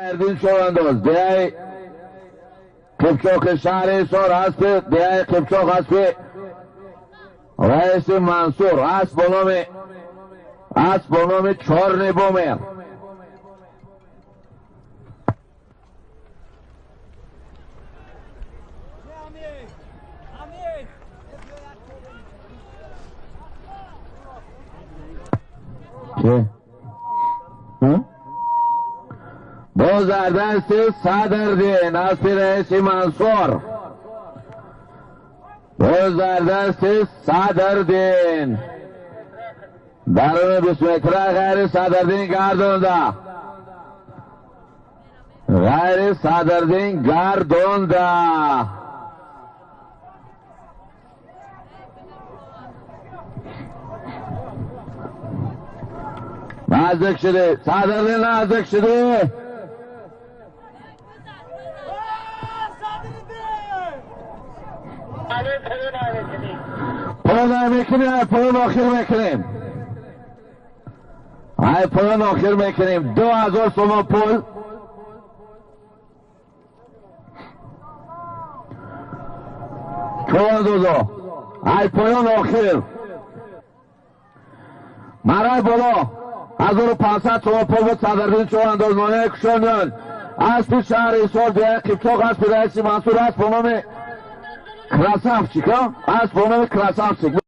Садырдин човандоз деҳаи Қипчоқи шаҳри Ҳисор, аспи деҳаи Қипчоқ, аспи раиси Мансур, асп бо номи Чорни Бумер. Боз дар дасти Садрдин, аспи раиси Мансур. Боз дар дасти Садрдин. Даруни 20 метра ғайри Садрдин гардонда. Ғайри Садрдин гардонда. Наздик шуди, Садрдин наздик шуди. Поён мекунем, ай поён охир мекунем. Ай поён охир мекунем. 2000 сомон пул. Чорандозо. Ай поён охир. Марай боло. 1500 сомон пул буд Садрдин чорандоз ноҳияи Кушониён. Аспи шаҳри Ҳисор, деҳаи Қипчоқ, аспи раиси Мансур, асп бо номи Красавчик, асп бо номи Красавчик.